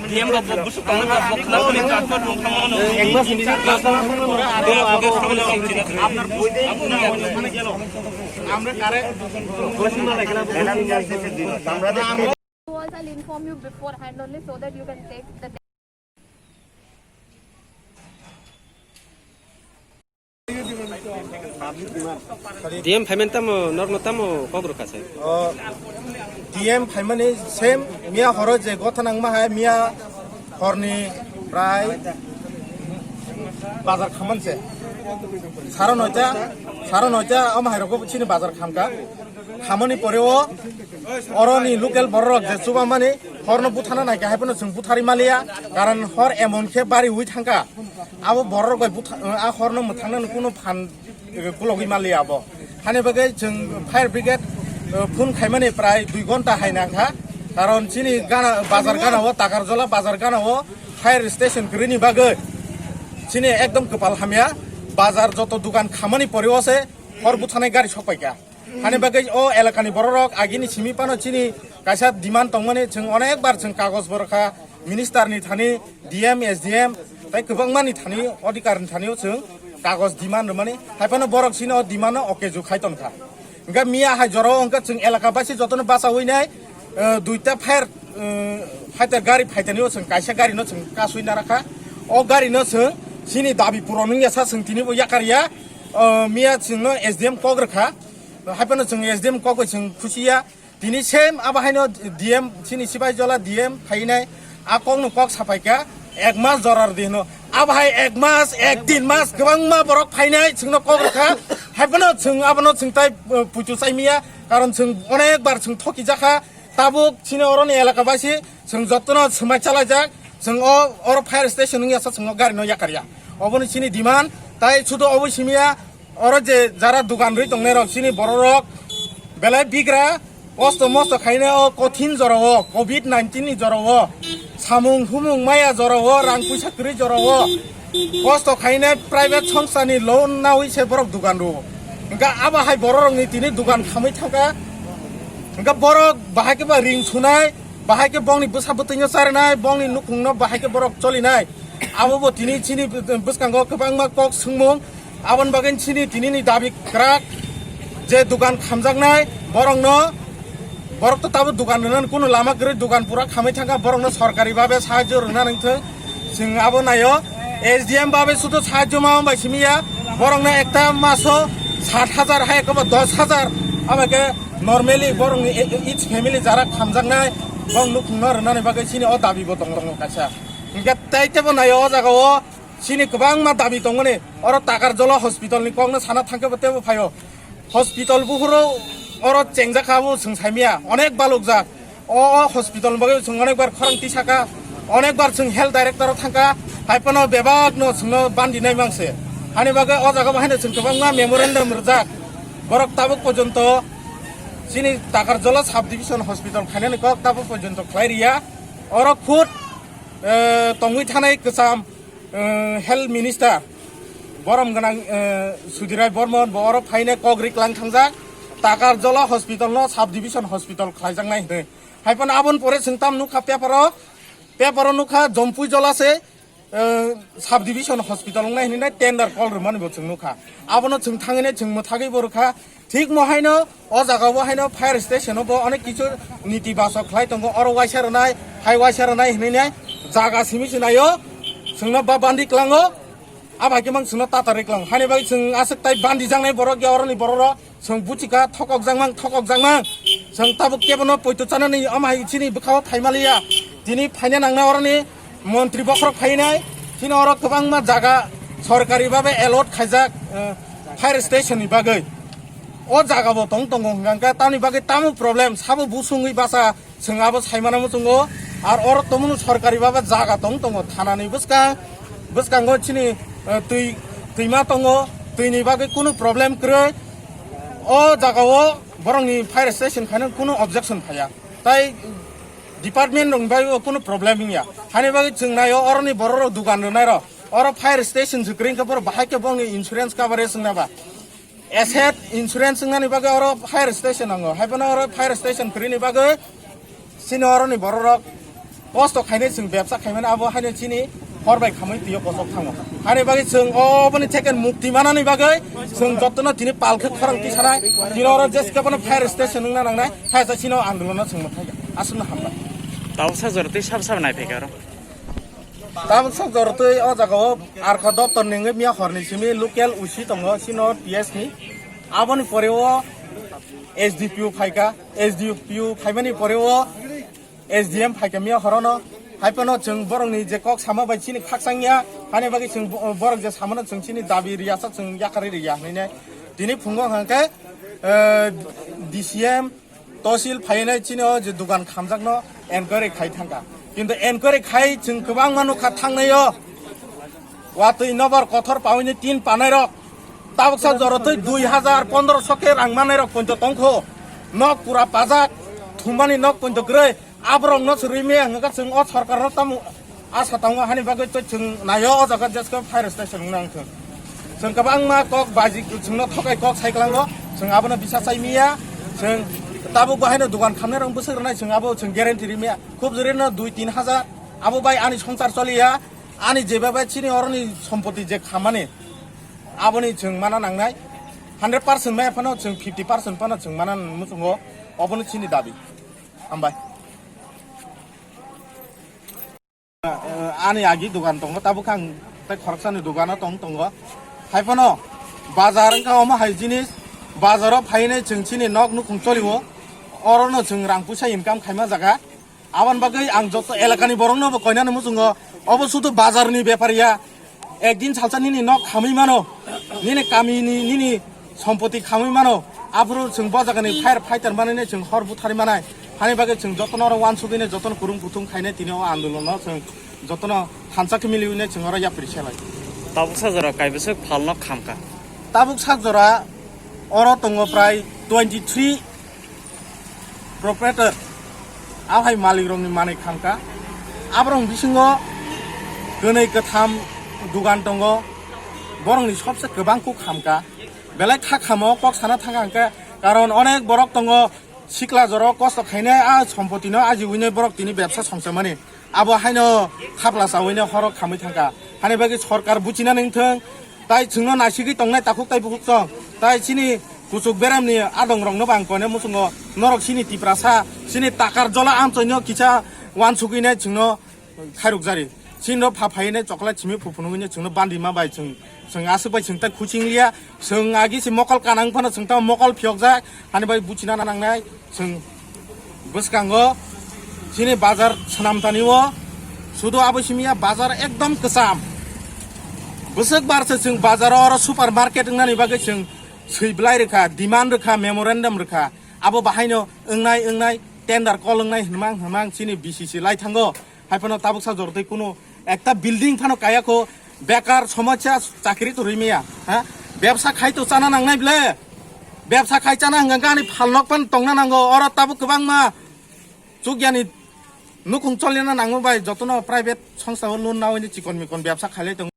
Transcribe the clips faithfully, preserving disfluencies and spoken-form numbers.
D M rok bo busuk tongmani rok bo khna khna transfer rung thangmano. I'll inform you beforehand only so that you can take the D M phaimani tamo norokno tamo kok rwkha se. O D M phaimani same miya horo je gotha nangma hai miya horni prai bazar khaman se. Saro noita, saro noita omo hai rokbo chini bazar khamka. Khamani pore o oroni local bororok je chubamani horno buthana naikha, haiphano chwng buthari maliya, karon hor emon khe bari ui thangka. Abo bororok bai butha-, a horno mwthangnani kunu phan, eh, kulogwi maliya abo. Hani bagwi chwng fire brigade, eh, phone khaimani prai dui ghonta hai nangkha, karon chini gana, bazar gana o, Takarjola bazar gana o fire station kwrwini bagwi chini ekdom kwpal hamya, bazar joto dukan khamani pore o se hor buthanai gari sokpaikha. Hani bagwi o elakani bororok agini simi phano chini kaisa demand tongmani, chwng onek bar chwng kagoj borokha minister ni thani, D M, S D M tai kwbangma ni thani, odhikar ni thani o chwng kagoj demand rwmani, hai phano borok chini o demand no okeju khai tongkha. Hwnkhe miya hai jora o hwnkhe chwng elaka baisi jotono bachawi nai, eh, duita fire, eh, fighter gari phaitani o chwng kaisa gari no chwng kasui narakha. O gari no chwng chini dabi puron wngya sa chwng tini bo yakar ya. O miya chwngno S D M kok rwkha. Haiphano chwng S D M kok bai chwng khusiya. Tini same abo haino D M chini Sipaijola D M phainai a kokno kok sapaikha ek mas jora rwdi hino. Abo hai ek mas, ek din mas kwbangma borok phainai chwngno kok rwkha. Haiphano chwng abono chwng tai, uh, puitu chaimiya. Karon chwng onek bar chwng thokijakha. Tabuk chini oroni elaka baisi chwng jotono swmai chalaijak. Chwng o oro fire station wngya sa chwng o gari no yakarya. Oboni chini demand tai sudo obo simiya. Oro je jara dugan rwi tongnai rok, chini borok rok belai bigra, kosto mosto khaina o kothin jora o, covid nineteen ni jora o, samung humung maya jora o, rang puisa kwrwi jora o, kosto khaina private songsa ni loan nawi se borok dugan rwo. Hwnkhe abo hai borok rok ni tini dugan khamwi thangkha. Hwnkhe borok bahai khe ba ring sunai, bahai khe bongni bwsa bwtwi no charinai, bongni nukhung no bahai khe borok cholinai. Abo bo tini chini bwskango kwbangma kok swngmung. Aboni bagwi chini tinini dabi kwrak je dugan khamjaknai borokno, borok to tabuk dugan rwnani kunu lama kwrwi, dugan pura khamwi thangkha, borokno sorkari babe sahajyo rwna nangthwng. Chwng abo naio, S D M babe sudo sahajyo ma bai simiya, borokno ekta maso sat hajar hai ekoba dos hajar, abo khe normally borokni e-, e-, each family jara khamjaknai borok nukhungno rwnani bagwi chini o dabi bo tongo, tongo kaisa. Hwnkhe tei tebo naio o jaga o. Chini kwbangma dabi tongmani, oro Takarjola hospital ni kokno sana thangkhe bo tebo phaio. Hospital buphuru oro chengjak kha bo chwng saimaya, onek balukjak. O, o hospital bagwi chwng onek bar khorang tisaka, onek bar chwng health director o thangkha, hai phano bebak no chwngno bandi nai mangse. Hani bagwi o jaga bo haino chwng kwbangma memorandum rwjak. Borok tabuk porjonto chini Takarjola sub division hospital khainani kok tabuk porjonto khlai riya. Oro khud, eh, tongwi thanai kwcham, eh, health minister borom gwnang, eh, Sudirai Bormon bo oro phainai kok riklang thangjak, Takarjola hospital no sub division hospital khlaijaknai hinwi. Hai phano aboni pore chwng tam nukha paper o, paper o nukha Jompui Jola se, eh, sub division hospital wngnai hinwi tender call rwmani bo chwng nukha. Abono chwng thangwi nai chwng mwthagwi bo rwkha. Thik mo haino o jaga o haino fire station o bo onek kichu niti basok khlai tongo, oro waisa rwnai, hai waisa rwnai hinwi nai jaga simi se naio, chwngno ba bandi klango, a bai khe mang chwngno tata rwi klango. Hani bai chwng aswk tai bandi jaknai borok ya oroni borok rok, chwng buchika thokok jakmang, thokok jakmang, chwng tabuk kebono poito chanani omo hai chini bwkha o phai maliya, tini phaina nangna oroni. Montri bokhorok phainai, chini oro kwbangma jaga sorkari babe allot khaijak, eh, fire station ni bagwi. O jaga bo tong tongo hwnkha khe tamni bagwi tamo problem, sabo busungwi basa chwng abo saimano muchungo. Ar oro tomung sorkari babe jaga tong tongo, thanani bwskang, bwskango chini, eh, twi, twima tongo, twini bagwi kunu problem kwrwi. O jaga o borokni fire station khaina kunu objection phaiya. Tai department rok bai o kunu problem wngya. Hani bagwi chwng naio oroni borok rok dugan rwnai rok. Oro fire station se kwrwi khe borok bahai khe bongni insurance coverage wngna ba. Asset insurance wngnani bagwi oro fire station nango. Hai phano oro fire station kwrwini bagwi Chini oroni bororok kosto khainai chwng bebsa khaimani abo haino chini hor bai khamwi twiyo kochok thango. Haini bagwi chwng oboni theke mukti manani bagwi chwng jotono tini palkhe khorang tisanai, tini oro jeskebono fire station wngna nangnai, haisa chini o andolono chwng mwthangya. Aswkno hambai. Tabuksa jora twi sab sab naiphai kha oro. Tabuksa jora twi o jaga o arkha doptor ni wngwi miya horni simi local O C tongo, chini o P S ni. Aboni pore o S D P O phaikha, S D P O phaimani pore o S D M phaikha miya horono, hai phano chwng borokni je kok sama bai chini khakchangya, hani bagwi chwng bo-, borok je samano chwng chini dabi riyasa chwng yakarwi riya hinwi nai. Tini phungo hwnkhe, eh, D C M, tosil phainai chini o je dugan khamjakno enquiry khai thangkha. Kintu enquiry khai chwng kwbangma nukha thangnaio. Watwi nobar kothor pawini tin panairok. Tabuksa jorotwi dui hajar pondroso khe rang manairok poito tongkho. Nok pura pajak, thumani nok poito kwrwi. Aborokno chwrwi maya hwnkha chwng o sorkarno tamo asa tongo hani bagwi twi chwng naio o jaga jesko fire station wngna wngthwng. Chwng kwbangma kok baji chwngno thokai kok sai kwlango. Chwng abono bisa chai maya. Chwng tabuk bo haino dugan khamnairok bwswk rwnai chwng abo chwng guarantee ri maya. Khub jorino dui tin hajar. Abo bai ani songsar choliya. Ani jeba bai chini oroni sompoti je khamani. Aboni chwng mana nangnai. Hundred percent maya phano chwng fifty percent phano chwng mana muchungo. Obono chini dabi. Hambai. Eh, ani agi dugan tongo, tabuk ang tei khoroksani dugano tong tongo. Hai phano bazar wngkha omo hai jinis, bazaro phainai chwng chini nok nukhung choliwo, orono chwng rang puisa income khaima jaga. Aboni bagwi ang joto elakani borokno bo koinani muchungo, obo sudu bazarni bepar ya. Ekdin salsa nini nok khamwi mano, nini kamini, nini sompoti khamwi mano, aphuru chwng bo jagani fire fighter manwi chwng hor butharwi manai. Hani bagwi chwng jotono oro uansugwi jotono kwrwng kuthum khainai tini o andolono chwng jotono thansa khe miliwi chwng oro yapri selai. Tabuk sajora kaibwswk phalno khamkha. Tabuk sajora oro tongo prai twenty three proprietor, a hai malik rokni manwi khamkha. Aborok bisingo kwnwi kwtham dugan tongo, borokni sobse kwbang kuk khamkha. Belai kha khamo kok sana thang hwnkhe, karon onek borok tongo, sikla jorok kosto khainai a sompotino ajiwinai borok tini bebsa songchamani. Abo haino khapla chawino horo khamwi thangkha. Hani bagwi sorkar buchina nangthwng, tai chwngno naisigwi tongnai takhuk tai bukhuk chwng. Tai chini kuchuk beremni adongrokno bo ang koine muchungo, norok chini Tiprasa, chini takar jola amchoino kisa uansugwinai chwngno khairukjari. Chini no pha phainai chocolate simi phu phunugwini chwngno bandima bai chwng, chwng aswk bai chwng tai khuching liya. Chwng agi se mokol kanang phano chwng tamo mokol phiyokjak, hani bai buchina nangnai. Chwng bwskango chini bazar swnamtani o sudu abo simi ya bazar ekdom kwcham. Bwswk bar se chwng bazar oro super market wngnani bagwi chwng swi bwlai rwkha, demand rwkha, memorandum rwkha. Abo bahaino wngnai, wngnai, tender call wngnai hwnmang, hwnmang chini B C C lai thango. Hai phano tabuk sa jortwi kunu ekta building phano kaya kho, bekar somosya, chakri to rwi maya, ha? Bebsa khai to chana nangnai ble. Bebsa khai chana hwnkha khe ani phalnok phano tongna nango. Oro tabuk kwbangma chukyani nukhung cholina nango bai jotono private songstha o loan nawi chikon mikon bebsa khailai tongo.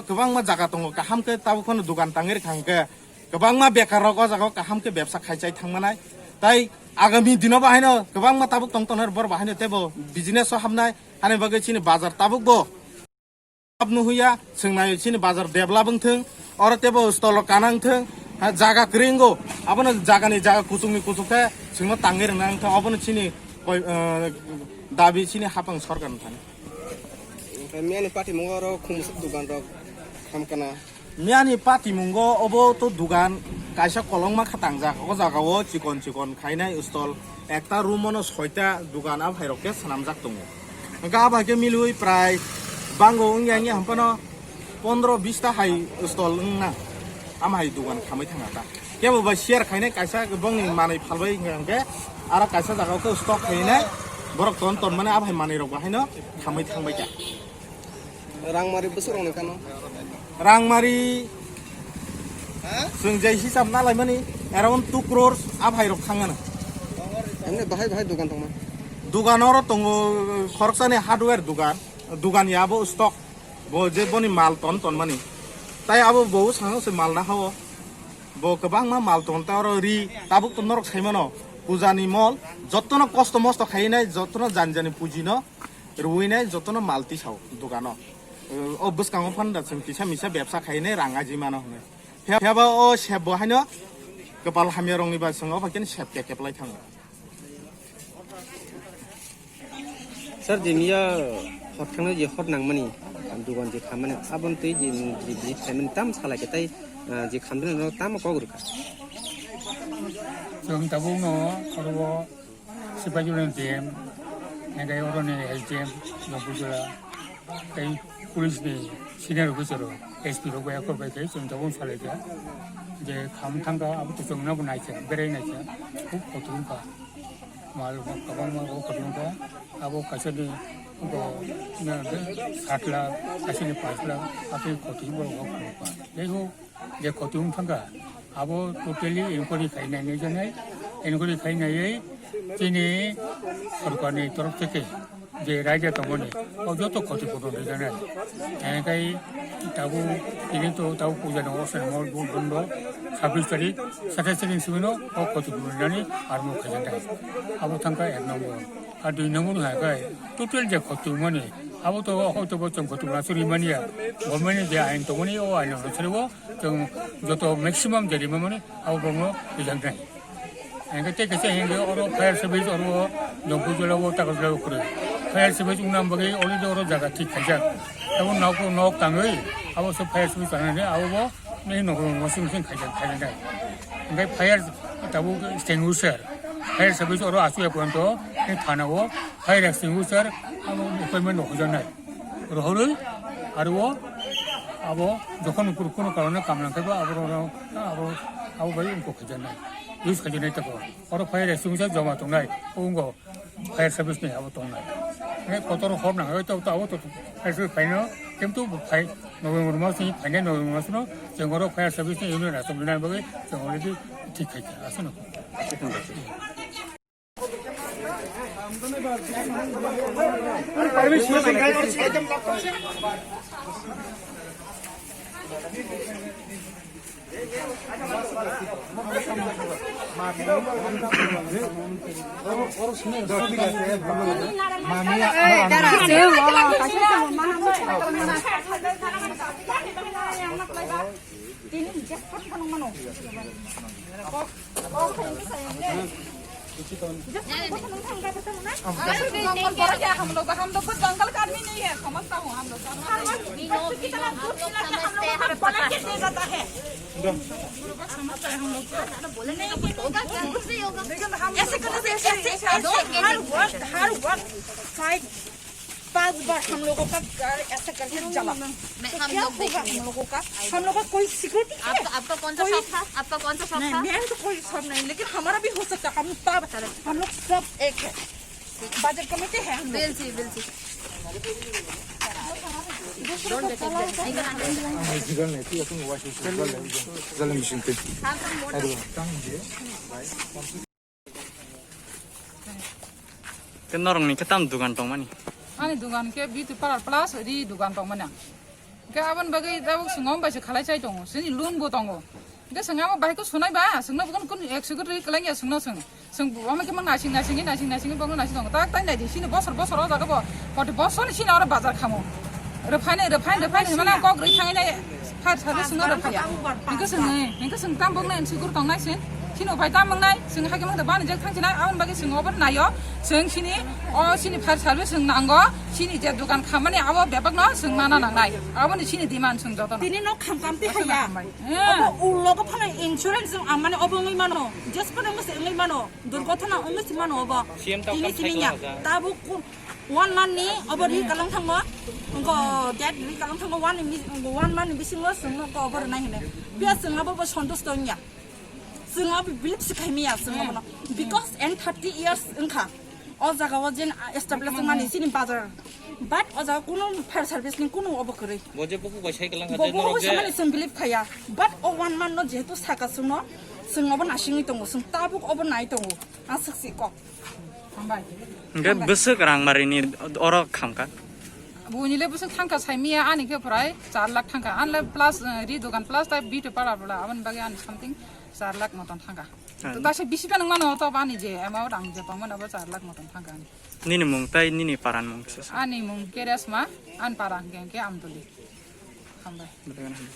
Kwbangma jaga tongo, kaham khe tabuk phano dugan tangwi rwkha hwnkhe, kwbangma bekar rok o jaga o kaham khe bebsa khai chai thang manai. Tai agami dino bo haino kwbangma tabuk tong tongnai, bor bo haino teibo business o hapnai, hani bagwi chini bazar tabuk bo develop nuhuya, chwng nai chini bazar develop wngthwng, oro teibo stall rok kana wngthwng, ha, jaga kwrwi wngo, abono jagani jaga kuchukni kuchuk khe chwngno tangwi rwna wngthwng, obono chini koi, eh, dabi chini hapang sorkar ni thani. Oke, miyani patimungo oro khumswk dugan rok khamkana. Miyani patimungo obo to dugan kaisa kolongma kha tangjak. O jaga o chikon chikon khainai stall ekta room ono soita dugan a bhai rok khe swnamjak tongo. Hwnkhe a bhai khe milwi prai bango wngya wngya hwnphano pondro bis ta hai stall wngna. Ama hai dugan khamwi thangna ta. Kebo bai share khainai kaisa bongni manwi phalbai hwnkha hwnkhe aro kaisa jaga o khe stock khainai borok ton ton mani a bhai manwi rok bo haino khamwi thangbai kha. Rangmari bwswk rokni kano? Rangmari chwng jai hisab nalaimani around two crores a bhai rok thangana. Emni bahai bahai dugan tongma? Dugan oro tongo khoroksani hardware dugan, dugan ya abo stock. Bo je boni mal ton ton mani. Tai abo bo sango se mal na hao. Bo kwbangma mal tongo, ta oro ri, tabuk to norok sai mano, puja ni mol, jotono kosto mosto khai nai, jotono jani jani puji no rwi nai, jotono mal tisao dogano. O bwskango phano da chwng kisa misa bebsa khai nai, rang aji mano hwnwi. Phiya, phiya ba o sep bo haino kwpal hamya rokni bai chwng o bai khe sep khe keplai thango. Sir, je miya hor thangna je hor nangmani, dugan je khammani, aboni twi je, je, je khaimani tam salai khe tai, ah, je khamdani no tamo kok rwkha. Chwng tabukno oro Sipajula ni D M, hingke oroni S D M, Longpujula, tei police ni senior officer rok, S P rok bai akhor bai khe chwng tabuk salai kha. Je kham thangkha, abo to chwng nabo naikha, berai naikha, khub kotor wngkha. Mal kwbangma o kotor wngkha, abo kaisa ni bo, na, de, sat lakh, kaisa ni panch lakh, abo kotor wngkha. Tei ho, je khoti wng thangkha, abo totally inquiry khainai naijaknai, inquiry khainaiwi chini sorkarni torof theke je raida tongmani, o joto khoti phuron rijaknai. Hingkhai tabuk tini to tabuk puja no osai mol bondo sabbish tarik, satais tarik ni simi no o khoti phuron rinani armo khaijaknai. Abo thangkha ek nombor. Ar dui nombor hai khe total je khotwi mani, abo to hoito bo chwng khotwi mani suri mani ya. Government ni je ain tongmani, o ain no saribo chwng joto maximum je rima mani abo bongno rijak nai. Hingke tei kaisa hingke oro fire service oro Longpujula o Takarjala o kwrwi. Fire service wngna bagwi already oro jaga thik khaijak. Abo nok, nok tangwi abo se fire service tangnani abo bo Nini nokol washing machine khaijak, khaijak nai. Hingke fire tabuk extinguisher, fire service oro asuk ya poyanto, ni thana o fire extinguisher, abo equipment rok hujaknai. Rohorwi, aro o, abo jokhon kunu, kunu karone kam nangkhe bo abo, abo, abo, abo bai wngkok khaijaknai. Use khaijaknai tako. Oro fire extinguisher joma tongnai, o wngkok. Fire service ni abo tongnai. Hingke kotor hor nang, oi to, to abo to fire service phaino, kintu bo phai November mas ni phainai November mas no, chwng oro fire service ni unit aswk nang bagwi chwng already thik khai kha, aswk no. हम लोग, हम लोग को जंगल का आदमी नहीं है, समझता हूँ हम लोग का। हम लोग, कितना दूर से हम लोग को बोला कि दे जाता है। समझता है हम लोग को। नहीं, नहीं, नहीं, नहीं, नहीं, ऐसे करने से, ऐसे, ऐसे, ऐसे, हर वक्त, हर वक्त five, पांच बार हम लोगों का घर ऐसा करके जला। मैं, तो हम क्या लोग होगा देखेंगे। हम लोगों का? हम लोग का कोई सिक्योरिटी है? आपका, आपका कौन सा कोई शॉप था? आपका कौन सा शॉप नहीं, था? मेरा तो कोई शॉप नहीं, लेकिन हमारा भी हो सकता है। हम तब, हम लोग सब एक है। बजट कमेटी है हम लोग। बिल्कुल, बिल्कुल। Khe norokni khe tam dugan tongmani? Ani dugan khe beauty parlor plus ri dugan tongmani. Khe aboni bagwi tabuk chwng omo bai se khalai chai tongo, chini loan bo tongo. Hingke chwng amo bahai khe sunai ba, chwngno bo kun, kun ek security kwlangya chwngno chwng. Chwng bo omo khe mang nasing nasing, nasing nasing, bongno nasing tongo. Tak tai nai di, chini bosor bosor o jaga bo, forty bosor ni chini oro bazar khamo. Rwphainai, rwphainai, rwphainai, hwnmano kok rwi thanginai, fire service chwngno rwphaiya. Hingke chwng, hingke chwng tam bongno insecure tongnai chwng. Chini upai tam wngnai, chwng hakhe mangta bani jak thang chinai, aboni bagwi chwng obo naio. Chwng chini, o chini fire service chwng nango, chini je dukan khamani abo bebakno chwng mana nangnai. Aboni chini demand chwng jotono. Tini nok kham kam twi haya. Obo ulo go phano insurance ang mane obo wngwi mano. Jes phano wngwi se wngwi mano. Durgothona wngwi se mano obo. Tini sini nya. Tabuk ku-, one month ni obo ri kalang thango. Ngo date ri kalang thango one mi-, one month ni bisingo sungno ko obo rwnai hine. Pia sung abo bo sontusto wngya. Sung abo believe se khai miya sung abo no. Because and thirty years wngkha. O jaga o jen establish mani sini bazar. But o jaga kuno fire service ni kuno obo kwrwi. Bo je buku bai cycle langkha. Bo je buku norok je samani sung believe khaya. But o one month no jehetu saka sung no, sung obo nasingwi tongo, sung tabuk obo nai tongo. Aswk si kok. Hambai. Hingke bwswk rang marini oro khamkha? Buini le bwswk thangkha saimiya, ani khe prai char lakh thangkha. Ani le plus, eh, ri dogan plus tai bito para bla, aboni bagwi ani something char lakh moton thangkha. Ah. To ta se bisi phano mano to ani je amount ang je pamano bo char lakh moton thangkha ani. Nini mung tai nini paran mung kisa sa. Ani mung Keresma, ani para hwnkhe hwnkhe Amdoli. Hambai. Betul kan?